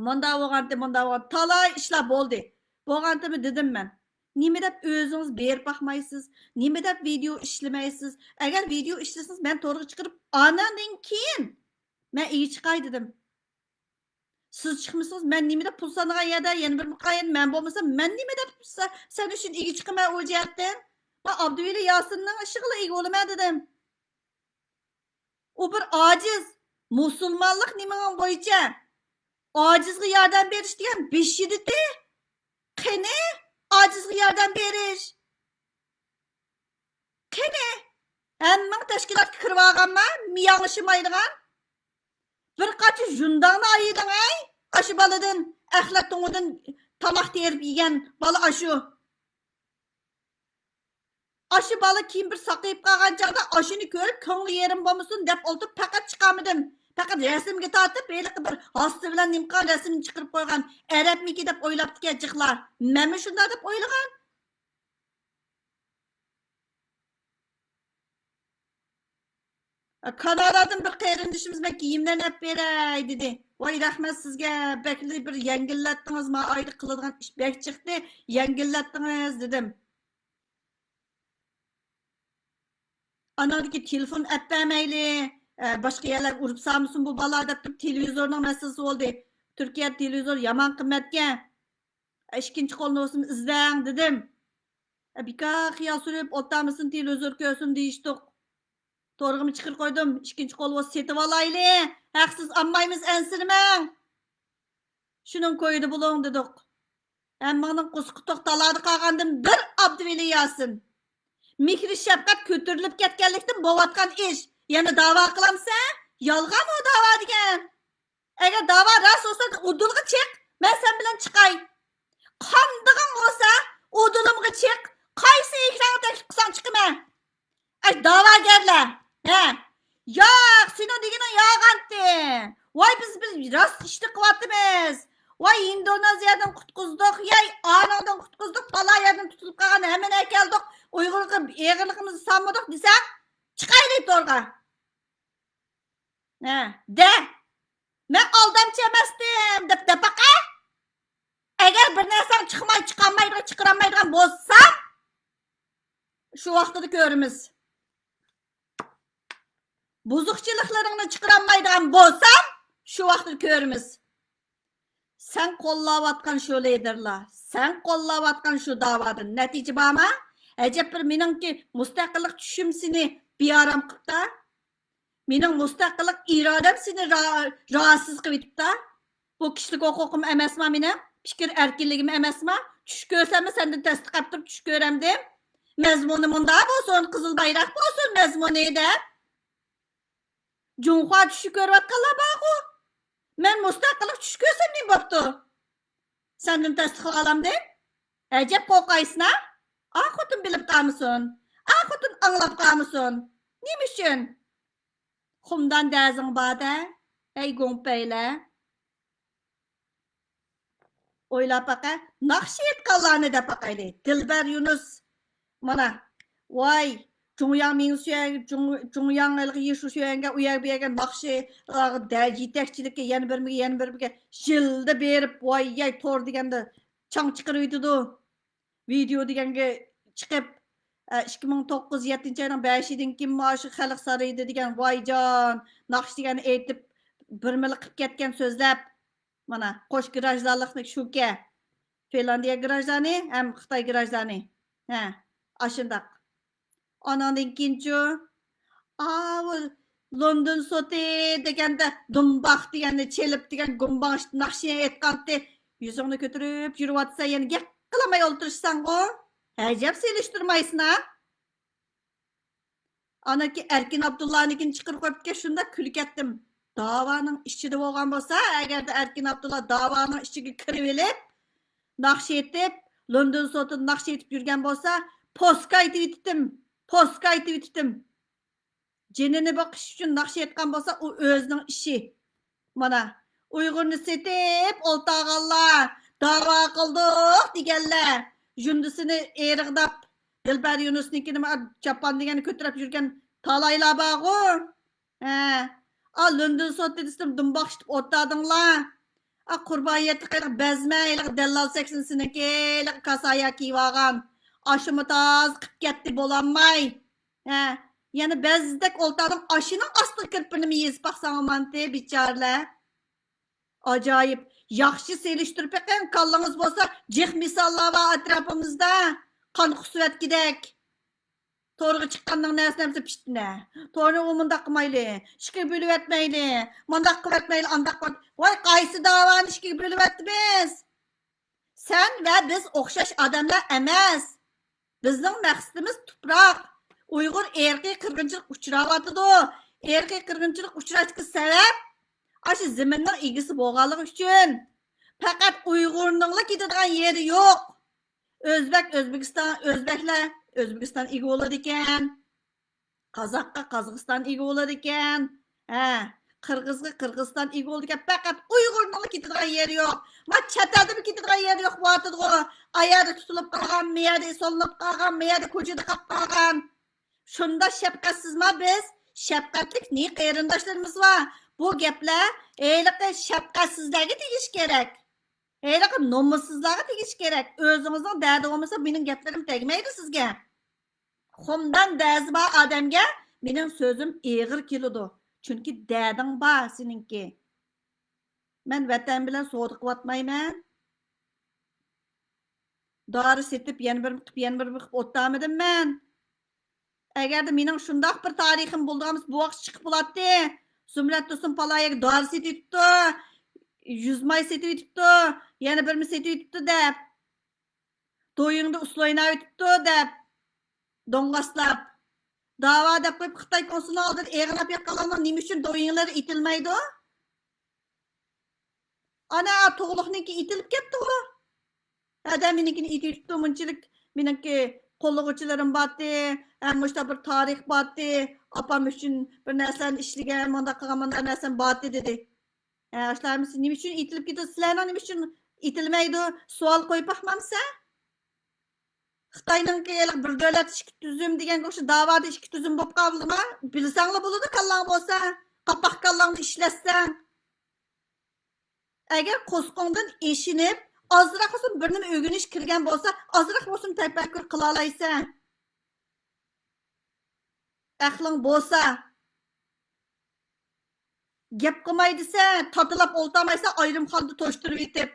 مۇنداق بولغانتى، مۇنداق بولغان، تالاي ئىشلار بولدى. بولغانتىمۇ دېدىم مەن. نېمە دەپ ئۆزىڭىز بېرىپ باقمايسىز؟ نېمە دەپ ۋىدېئو ئىشلىمەيسىز؟ ئەگەر ۋىدېئو ئىشلىسىڭىز، مەن تورغا چىقىرىپ، ئاناندىن كېيىن مەن ئىگە چىقاي دېدىم. سىز چىقمىسىڭىز، مەن نېمە دەپ پۇل سانىغان يەردە يەنە بىر مۇقايەن مەن بولمىسام، مەن نېمە دەپ سە-، سەن ئۈچۈن ئىگە چىقىمەن ئۇ جەھەتتىن؟ مەن ئابدۇۋەلى ياسىننىڭ ئىشىغىلا ئىگە بولىمەن دېدىم. ئۇ بىر ئاجىز، مۇسۇلمانلىق نېمىڭىڭ بويىچە ئاجىزغا ياردەم بېرىش دېگەن بېشىدىتى. قېنى ئاجىزغا ياردەم بېرىش؟ قېنى؟ ھەممىڭ تەشكىلاتقا كىرىۋالغانما؟ مىياڭلىشىمايدىغان. بىر قاچا ژۇنداڭنى ئايىدىڭ، ئەي! ئاشۇ بالىدىن، ئەخلەت تۇڭىدىن تاماق تېرىپ يېگەن بالا ئاشۇ. ئاشۇ بالا كېيىن بىر ساقىيىپ قالغان چاغدا ئاشۇنى كۆرۈپ، كۆڭلى يېرىم بولمىسۇن دەپ ئولتۇرۇپ، پەقەت چىقارمىدىم. پەقەت رەسىمگە تارتىپ، ھېلىقى بىر ھاسىسى بىلەن نېمە قىلغان رەسىمنى چىقىرىپ قويغان. ئەرەبمىكى دەپ ئويلاپتىكەن جىقلار. مەنمۇ شۇنداق دەپ ئويلىغان. كانادادىن بىر قېرىندىشىمىز، مەن كىيىملەرنى ئەپ بېرەي دېدى. ۋاي، رەھمەت سىزگە، بەكلا بىر يەڭگىللەتتىڭىز، ما ئايدا قىلىدىغان ئىش بەك چىقتى، يەڭگىللەتتىڭىز دېدىم. ئاناڭدىكى تېلېفون ئەپ بەرمەيلى، ئە، باشقا يەرلەرگە ئۇرۇپ سالمىسۇن بۇ بالا دەپ تۇرۇپ، تېلېۋىزورنىڭ مەسىلىسى بولدى. تۈركىيەدە تېلېۋىزور يامان قىممەتكەن. ئىككىنچى قولنى بولسىمۇ ئىزدەڭ دېدىم. بىكار خىيال سۈرۈپ ئولتۇرمىسۇن، تېلېۋىزور كۆرسۇن دېيىشتۇق. تورغىمۇ چىقىرىپ قويدۇم، ئىككىنچى قول بولسا سېتىۋالايلى. ھەقسىز ئالمايمىز، ئەنسىرىمەڭ. شۇنىڭ كويىدا بولۇڭ دېدۇق. ھەممىڭنىڭ قۇسقى توق تالادا قالغاندىن بىر ئابدۇۋەلى ياسىن. مېھرى شەپقەت كۆتۈرۈلۈپ كەتكەنلىكتىن بولۇۋاتقان ئىش. يەنە داۋا قىلامسەن؟ يالغان ئۇ داۋا دېگەن. ئەگەر داۋا راست بولسا، ئۇدۇلغا چىق، مەن سەن بىلەن چىقاي. قاندىغىڭ بولسا، ئۇدۇلۇمغا چىق، قايسى ئېكرانغا تەكلىپ قىلساڭ چىقىمەن. ئەي داۋاگەرلەر، ھە؟ ياق، سېنىڭ دېگىنىڭ يالغانتى. ۋاي، بىز، بىز راست ئىشنى قىلىۋاتىمىز. ۋاي، ئىندونېزىيەدىن قۇتقۇزدۇق، ياي، ئانىڭدىن قۇتقۇزدۇق، پالا يەردىن تۇتۇلۇپ قالغان ھەممىنى ئەكەلدۇق، ئۇيغۇرغا ئېغىرلىقىمىزنى سالمىدۇق دېسەڭ، چىقايلى تورغا. ھە، دە. مەن ئالدامچى ئەمەستىم دەپ دەپەقە. ئەگەر بىر نەرسەڭ چىقماي، چىقالمايدىغان، چىقىرالمايدىغان بولساڭ، شۇ ۋاقتىدا كۆرىمىز. بۇزۇقچىلىقلىرىڭنى چىقىرالمايدىغان بولساڭ، شۇ ۋاقتىدا كۆرىمىز. سەن قوللاۋاتقان شۇ لىدېرلار، سەن قوللاۋاتقان شۇ داۋادىن نەتىجە بارمۇ؟ ئەجەب بىر مېنىڭكى مۇستەقىللىق چۈشۈم سېنى بىئارام قىپتا؟ مېنىڭ مۇستەقىللىق ئىرادەم سېنى را-، راھەتسىز قىلىۋېتىپتا؟ بۇ كىشىلىك ھوقۇقۇم ئەمەسما مېنىڭ؟ پىكىر ئەركىنلىكىم ئەمەسما؟ چۈش كۆرسەممۇ سەندىن تەستە قاپتۇرۇپ چۈش كۆرەمدىم؟ مەزمۇنى مۇنداق بولسۇن، قىزىل بايراق بولسۇن مەزمۇنى دەپ. جۇڭخۇا چۈشى كۆرۈۋاتقانلار بارغۇ. مەن مۇستەقىللىق چۈشى كۆرسەم نېمە بوپتۇ؟ سەندىن تەستە قىلالامدىم؟ ئەجەب قورقايسىنا؟ ئا خوتۇن بىلىپ قالمىسۇن. ئا خوتۇن ئاڭلاپ قالمىسۇن. نېمە ئۈچۈن؟ خۇمدان دەزىڭ بار-دە، ھەي گۇڭپەيلەر. ئويلاپ باقە، ناخشا ئېيتقانلارنى دەپ باقايلى. دىلبەر يۇنۇس، مانا، ۋاي، جۇڭياڭ مىڭ سۈەن، جۇڭ-، جۇڭياڭ ھېلىقى يىشۇ سۈەنگە ئۇ يەرگە بۇ يەرگە ناخشا، ئا، دە-، يېتەكچىلىككە يەنە بىرمىگە، يەنە بىرمىگە يىلدا بېرىپ، ۋاي ياي، تور دېگەندە چاڭ چىقىرىۋېتىدۇ. ۋىدېئو دېگەنگە چىقىپ، ئە، ئىككى مىڭ توققۇز، يەتتىنچى ئاينىڭ بەشىدىن كېيىن مانا شۇ خەلق سارىيىدا دېگەن ۋايجان، ناخشا دېگەننى ئېيتىپ، بىر مىللەت قىلىپ كەتكەن سۆزلەپ، مانا، قوش گىراژدانلىقنى شۇكە، فىنلاندىيە گىراژدانى ھەم خىتاي گىراژدانى. ھە، ئاشۇنداق. ئاناندىن كېيىنچۇ، ئاۋۇ لوندون سوتى دېگەندە، دۇمباق دېگەننى چېلىپ دېگەن گۇمباڭ ناخشا ئېيتقانتى. يۈزۈڭنى كۆتۈرۈپ يۈرۈۋاتسا، يەنە گەپ قىلالماي ئولتۇرۇشساڭغۇ. ئەجەب سېلىشتۇرمايسىنا. ئاناكى ئەركىن ئابدۇللانىڭكىنى چىقىرىپ قويۇپتىكەن، شۇنداق كۈلۈپ كەتتىم. داۋانىڭ ئىچىدە بولغان بولسا، ئەگەردە ئەركىن ئابدۇللا داۋانىڭ ئىچىگە كىرىۋېلىپ، ناخشا ئېيتىپ، لوندون سوتىدا ناخشا ئېيتىپ يۈرگەن بولسا، پوسكا ئېتىۋېتىتتىم، پوسكا ئېتىۋېتىتتىم. جېنىنى بېقىش ئۈچۈن ناخشا ئېيتقان بولسا، ئۇ ئۆزىنىڭ ئىشى. مانا، ئۇيغۇرنى سېتىپ ئولتۇرغانلار، داۋا قىلدۇق دېگەنلەر، ژۇندىسىنى ئېرىغداپ، دىلبەر يۇنۇسنىڭكىنى چاپان دېگەننى كۆتۈرۈپ يۈرگەن تالايلار بارغۇ. ھە، ئا، لوندون سوتى دېسىم، دۇمباق ئىشتىپ ئولتۇردۇڭلار. ئا، قۇربان يەتتى قېرىق بەزمە، ھېلىقى دەللال سەكسىنىسىنىڭكى، ھېلىقى كاسايا كىيىۋالغان. ئاشۇمۇ تازا قىپ كەتتى، بولالماي. ھە، يەنە بەزدەك ئولتۇردۇڭ، ئاشۇنىڭ ئاستىغا كىرىپ بىرنېمە يېزىپ باقساڭ ئامانتى، بىچارىلەر. ئاجايىپ. ياخشى سېلىشتۇرۇپ بېقىڭ، كاللىڭىز بولسا جىق مىساللار بار ئەتراپىمىزدا. قان قۇسۇۋەتكۈدەك. تورغا چىققاننىڭ نەسى نەمسە پىتنە. تورنى ئۇ مۇنداق قىلمايلى، ئىككىگە بۆلۈۋەتمەيلى، مۇنداق قىلىۋەتمەيلى، ئانداق قىلىۋەت-، ۋاي، قايسى داۋانى ئىككىگە بۆلۈۋەتتى بىز؟ سەن ۋە بىز ئوخشاش ئادەملەر ئەمەس. بىزنىڭ مەقسىتىمىز تۇپراق. ئۇيغۇر ئىرقىي قىرغىنچىلىق ئۇچراۋاتىدۇ. ئىرقىي قىرغىنچىلىق ئۇچراشتىكى سەۋەب ئاشۇ زېمىننىڭ ئىگىسى بولغانلىقى ئۈچۈن. پەقەت ئۇيغۇرنىڭلا كېتىدىغان يېرى يوق. ئۆزبەك، ئۆزبېكىستان، ئۆزبەكلەر ئۆزبېكىستان ئىگە بولىدىكەن. قازاققا قازاقىستان ئىگە بولىدىكەن. ھە، قىرغىزغا قىرغىزىستان ئىگە بولىدىكەن. پەقەت ئۇيغۇرنىڭلا كېتىدىغان يېرى يوق. ما چەت ئەلدىمۇ كېتىدىغان يېرى يوق بولۇۋاتىدىغۇ. ئا يەردە تۇتۇلۇپ قالغان، ما يەردە سولىنىپ قالغان، ما يەردە كوچىدا قاپقالغان. شۇنداق شەپقەتسىزما بىز؟ شەپقەتلىك نى قېرىنداشلىرىمىز بار. بۇ گەپلەر ھېلىقى شەپقەتسىزلەرگە تېگىشى كېرەك. ھېلىقى نومۇسسىزلارغا تېگىشى كېرەك. ئۆزىڭىزنىڭ دەردى بولمىسا، مېنىڭ گەپلىرىم تەگمەيدۇ سىزگە. خۇمدان دەزى بار ئادەمگە مېنىڭ سۆزۈم ئېغىر كېلىدۇ. چۈنكى دەردىڭ بار سېنىڭكى. مەن ۋەتەن بىلەن سودا قىلىۋاتمايمەن. دارى سېتىپ، يەنە بىر قىلىپ، يەنە بىر قىلىپ ئولتۇرمىدىم مەن. ئەگەردە مېنىڭ شۇنداق بىر تارىخىم بولىدىغان بولسا، بۇ ۋاقىت چىقىپ بولاتتى. زۇمرەت تۇرسۇن پالايىگە دارى سېتىۋېتىپتۇ، يۈز ماي سېتىۋېتىپتۇ، يەنە بىرمۇ سېتىۋېتىپتۇ دەپ. دويىڭدا ئۇسسۇل ئويناۋېتىپتۇ دەپ، دوڭغاسلاپ. داۋا دەپ قويۇپ، خىتاي كونسۇلىنىڭ ئالدىدا ئېغىناپ ياتقانلارنىڭ نېمە ئۈچۈن دويىڭلىرى ئېتىلمەيدۇ؟ ئانا، تۇغلۇقنىڭكى ئېتىلىپ كەتتىغۇ. ھەدە، مېنىڭكىنى ئېتىۋېتىپتۇ، مۇنچىلىك مېنىڭكى قوللىغۇچىلىرىم بارتى، ھەم مۇشۇنداق بىر تارىخ بارتى، ئاپام ئۈچۈن بىر نەرسىلەرنى ئىشلىگەن، مۇنداق قىلغان، مۇنداق نەرسەم بارتى، دېدى. ھە، ئاشۇلار ھەممىسى نېمە ئۈچۈن ئېتىلىپ كېتىدۇ؟ سىلەرنىڭ نېمە ئۈچۈن ئېتىلمەيدۇ؟ سوئال قويۇپ باقمامسەن؟ خىتاينىڭكى ھېلىقى بىر دۆلەت ئىككى تۈزۈم دېگەنگە ئوخشاش داۋادا ئىككى تۈزۈم بولۇپ قالدىما؟ بىلسەڭلا بولىدۇ، كاللاڭ بولسا. قاپاق كاللاڭنى ئىشلەتسەڭ. ئەگەر قورسىقىڭدىن ئېشىنىپ، ئازراق بولسۇن بىر نېمە ئۆگىنىش كىرگەن بولسا، ئازراق بولسۇن تەپەككۇر قىلالايسەن. ئەقلىڭ بولسا، گەپ قىلماي دېسە، تاتىلاپ ئولتۇرمايسەن، ئايرىم خانىدا توشتۇرۇۋېتىپ.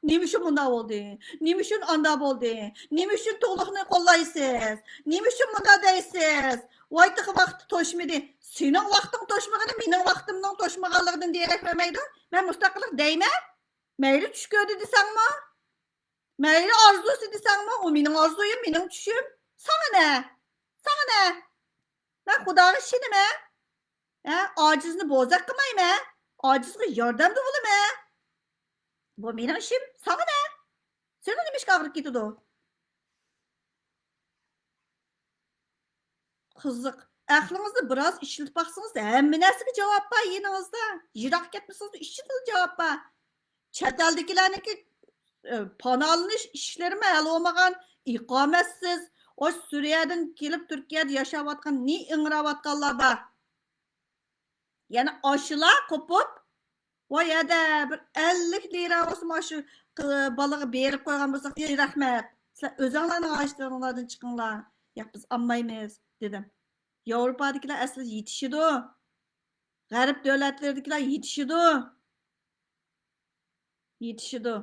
نېمە ئۈچۈن مۇنداق بولدى؟ نېمە ئۈچۈن ئانداق بولدى؟ نېمە ئۈچۈن تۇغلۇقنى قوللايسىز؟ نېمە ئۈچۈن مۇنداق دەيسىز؟ ۋاي، تېخى ۋاقتى توشمىدى. سېنىڭ ۋاقتىڭ توشمىغىنى مېنىڭ ۋاقتىمنىڭ توشمىغانلىقىدىن دېرەك بەرمەيدۇ. مەن مۇستەقىللىق دەيمەن. مەيلى چۈش كۆردى دېسەڭمۇ، مەيلى ئارزۇسى دېسەڭمۇ، ئۇ مېنىڭ ئارزۇيۇم، مېنىڭ چۈشۈم. ساڭا نە؟ ساڭا نە؟ مەن خۇداغا ئىشىنىمەن. ھە، ئاجىزنى بوزەك قىلمايمەن. ئاجىزغا ياردەمدە بولىمەن. بۇ مېنىڭ ئىشىم، ساڭا نە؟ سېنىڭ نېمە ئىشقا ئاغرىپ كېتىدۇ؟ قىزىق. ئەقلىڭىزنى بىراز ئىشلىتىپ باقسىڭىز، ھەممە نەرسىگە جاۋاب بار يېنىڭىزدا. يىراق كەتمىسىڭىز، ئىچىدىلا جاۋاب بار. چەت ئەلدىكىلەرنىڭكى، ئە، پاناھلىنىش ئىشلىرىمۇ ھەل بولمىغان، ئىقامەتسىز. ئاشۇ سۈرىيەدىن كېلىپ تۈركىيەدە ياشاۋاتقان، نى ئىڭراۋاتقانلار بار. يەنە ئاشۇلار قوپۇپ، ۋاي ھەدە، بىر ئەللىك لىرا بولسىمۇ ئاشۇ ق-، بالىغا بېرىپ قويغان بولساق، ياي رەھمەت، سىلەر ئۆزۈڭلارنىڭ ھاجەتلىرىڭلاردىن چىقىڭلار، ياق، بىز ئالمايمىز، دېدىم. ياۋروپادىكىلەر ئەسلى يېتىشىدۇ. غەرب دۆلەتلىرىدىكىلەر يېتىشىدۇ. يېتىشىدۇ.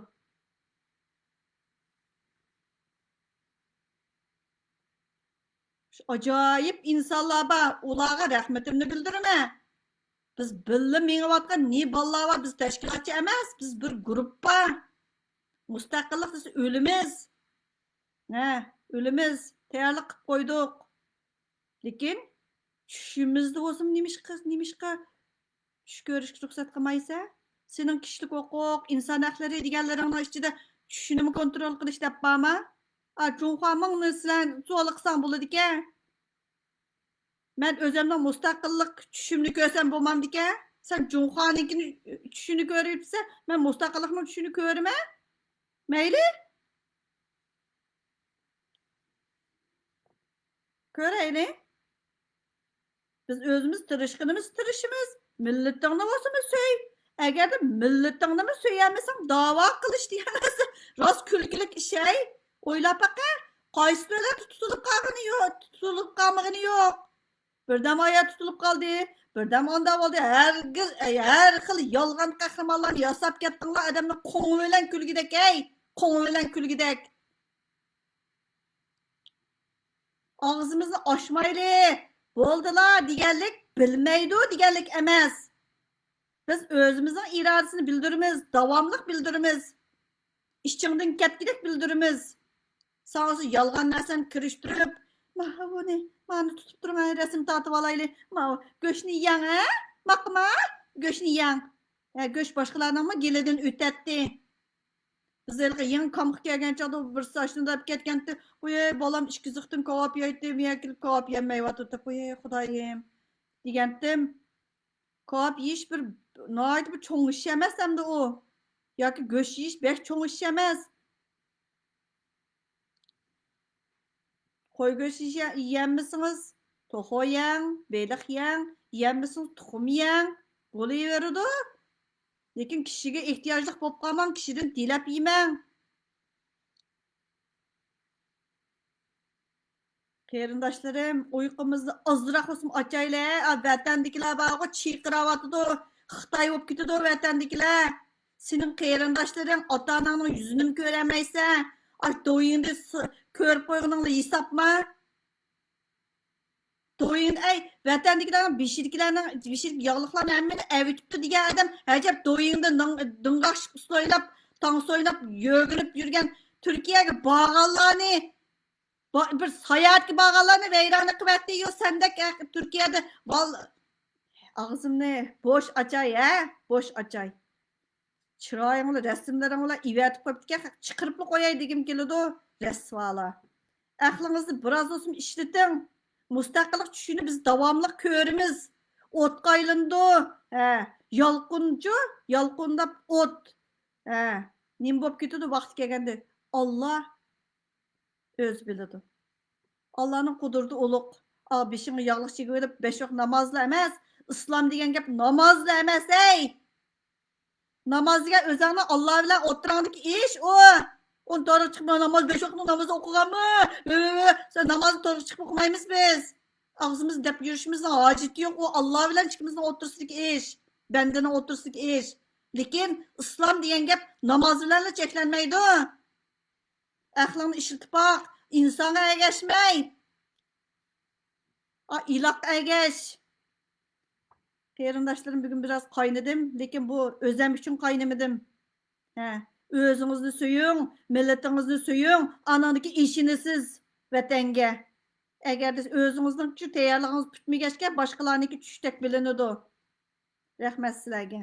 شۇ ئاجايىپ ئىنسانلار بار، ئۇلارغا رەھمىتىمنى بىلدۈرىمەن. بىز بىللە مېڭىۋاتقان نى بالىلار بار، بىز تەشكىلاتچى ئەمەس، بىز بىر گۇرۇپپا. مۇستەقىللىق دېسە ئۆلىمىز. ھە، ئۆلىمىز، تەييارلىق قىلىپ قويدۇق. لېكىن چۈشىمىزدە بولسىمۇ نېمىشقا، نېمىشقا چۈش كۆرۈشكە رۇخسەت قىلمايسەن؟ سېنىڭ كىشىلىك ھوقۇق، ئىنسان ھەقلىرى دېگەنلىرىڭنىڭ ئىچىدە چۈشنىمۇ كونترول قىلىش دەپ بارمۇ؟ ئا، جۇڭخۇا مىڭنى سىلەر سوئال قىلساڭ بولىدىكەن. مەن ئۆزۈمنىڭ مۇستەقىللىق چۈشۈمنى كۆرسەم بولمامدىكەن؟ سەن جۇڭخۇانىڭكىنى، چۈشىنى كۆرۈۋېتىپسەن، مەن مۇستەقىللىقنىڭ چۈشىنى كۆرىمەن. مەيلى. كۆرەيلى. بىز ئۆزىمىز تىرىشقىنىمىز تىرىشىمىز. مىللىتىڭنى بولسىمۇ سۆي. ئەگەردە مىللىتىڭنىمۇ سۆيەلمىسەڭ، داۋا قىلىش دېگەن نەرسە راست كۈلكىلىك ئىش ھەي. ئويلاپ باقە، قايسى دۆلەتتە تۇتۇلۇپ قالغىنى يوق، تۇتۇلۇپ قالمىغىنى يوق. بىردەم ئايا تۇتۇلۇپ قالدى، بىردەم ئاندا بولدى. ھەرگىز، ھەر خىل يالغان قەھرىمانلارنى ياساپ كەتتىڭلار، ئادەمنى قوڭ بىلەن كۈلگۈدەك ھەي، قوڭ بىلەن كۈلگۈدەك. ئاغزىمىزنى ئاچمايلى، بولدىلا دېگەنلىك بىلمەيدۇ دېگەنلىك ئەمەس. بىز ئۆزىمىزنىڭ ئىرادىسىنى بىلدۈرىمىز، داۋاملىق بىلدۈرىمىز. ئىچىڭدىن كەتكۈدەك بىلدۈرىمىز. ساڭا يالغان نەرسىنى كىرىشتۈرۈپ، مانا بۇنى مانا تۇتۇپ تۇرۇڭ، ھە، رەسىم تارتىۋالايلى. ماۋۇ گۆشنى يەڭ، ھە؟ ماقما، گۆشنى يەڭ. ھە، گۆش باشقىلارنىڭمۇ گېلىدىن ئۆتەتتى. بىز ھېلىقى يېڭى كامپقا كەلگەن چاغدا بىرسى ئاشۇنداپ كەتكەنتى. ۋۇي، بالام ئىككى زىختىن كاۋاپ يەيتتى، مېيەكىلىپ كاۋاپ يەمەيۋاتىدۇ. ۋۇي، خۇدايىم، دېگەنتىم. كاۋاپ يېيىش بىر ناھايىتى بىر چوڭ ئىش ئەمەس ئەمدى ئۇ. ياكى گۆش يېيىش بەك چوڭ ئىش ئەمەس. قوي گۆشى يە-، يېيەلمىسىڭىز، توخۇ يەڭ، بېلىق يەڭ، يېيەلمىسىڭىز، تۇخۇم يەڭ، بولۇۋېرىدۇ. لېكىن كىشىگە ئېھتىياجلىق بولۇپ قالماڭ، كىشىدىن تىلەپ يېمەڭ. قېرىنداشلىرىم، ئۇيقۇمىزنى ئازراق بولسىمۇ ئاچايلى. ئا، ۋەتەندىكىلەر بارغۇ، چىرقىراۋاتىدۇ. خىتاي بولۇپ كېتىدۇ ۋەتەندىكىلەر. سېنىڭ قېرىنداشلىرىڭ، ئاتا-ئاناڭنىڭ يۈزىنىمۇ كۆرەلمەيسەن. ئاي، دويۇڭنى س-، كۆرۈپ قويغىنىڭلا ھېسابما؟ دويۇڭ، ئەي، ۋەتەندىكىلەرنىڭ بېشىدىكىلەرنىڭ، بېشىدىكى ياغلىقلارنى ھەممىنى ئەۋېتىپتۇ دېگەن ئادەم، ئەجەب دويۇڭدا نىڭ-، دىڭغاق ئۇسسۇل ئويناپ، تانسا ئويناپ، يۆگىنىپ يۈرگەن تۈركىيەگە بارغانلارنى، با-، بىر ساياھەتكە بارغانلارنى ۋەيرانە قىلىۋەتتى. يو، سەندەك ھە، تۈركىيەدە بال-، ئاغزىمنى بوش ئاچاي، ھە؟ بوش ئاچاي. چىرايىڭلا، رەسىملىرىڭلا ئېۋەتىپ قويۇپتىكەن، چىقىرىپلا قوياي دېگۈم كېلىدۇ، رەسۋالار. ئەقلىڭىزنى بىراز بولسىمۇ ئىشلىتىڭ. مۇستەقىللىق چۈشىنى بىز داۋاملىق كۆرىمىز. ئوتقا ئايلىنىدۇ. ھە، يالقۇنچۇ، يالقۇنداپ ئوت. ھە، نېمە بولۇپ كېتىدۇ ۋاقتى كەلگەندە؟ ئاللا ئۆزى بىلىدۇ. ئاللانىڭ قۇدرىتى ئۇلۇغ. ئا، بېشىڭغا ياغلىق چىگىۋېلىپ، بەش ۋاق نامازلا ئەمەس. ئىسلام دېگەن گەپ نامازلا ئەمەس، ھەي! ناماز دېگەن ئۆزۈڭنىڭ ئاللا بىلەن ئوتتۇراڭدىكى ئىش ئۇ. ئۇنى تورغا چىقىپ، ناماز، بەش ۋاقىتنىڭ نامىزى ئوقۇغانمۇ؟ ئۆ، سەن نامازنى تورغا چىقىپ ئوقۇمايمىز بىز. ئاغزىمىز دەپ يۈرۈشىمىزنىڭ ھاجىتى يوق. ئۇ ئاللا بىلەن ئىككىمىزنىڭ ئوتتۇرىسىدىكى ئىش. بەندىنىڭ ئوتتۇرىسىدىكى ئىش. لېكىن ئىسلام دېگەن گەپ ناماز بىلەنلا چەكلەنمەيدۇ. ئەقلىڭنى ئىشلىتىپ باق. ئىنسانغا ئەگەشمەي. ئا، ئىلاققا ئەگەش. قېرىنداشلىرىم، بۈگۈن بىراز قاينىدىم، لېكىن بۇ ئۆزۈم ئۈچۈن قاينىمىدىم. ھە، ئۆزىڭىزنى سۆيۈڭ، مىللىتىڭىزنى سۆيۈڭ، ئاناندىن كېيىن ئىشىنىسىز ۋەتەنگە. ئەگەردە ئۆزىڭىزنىڭ تەييارلىقىڭىز پۈتمىگەچكە، باشقىلارنىڭكى چۈشتەك بىلىنىدۇ. رەھمەت سىلەرگە.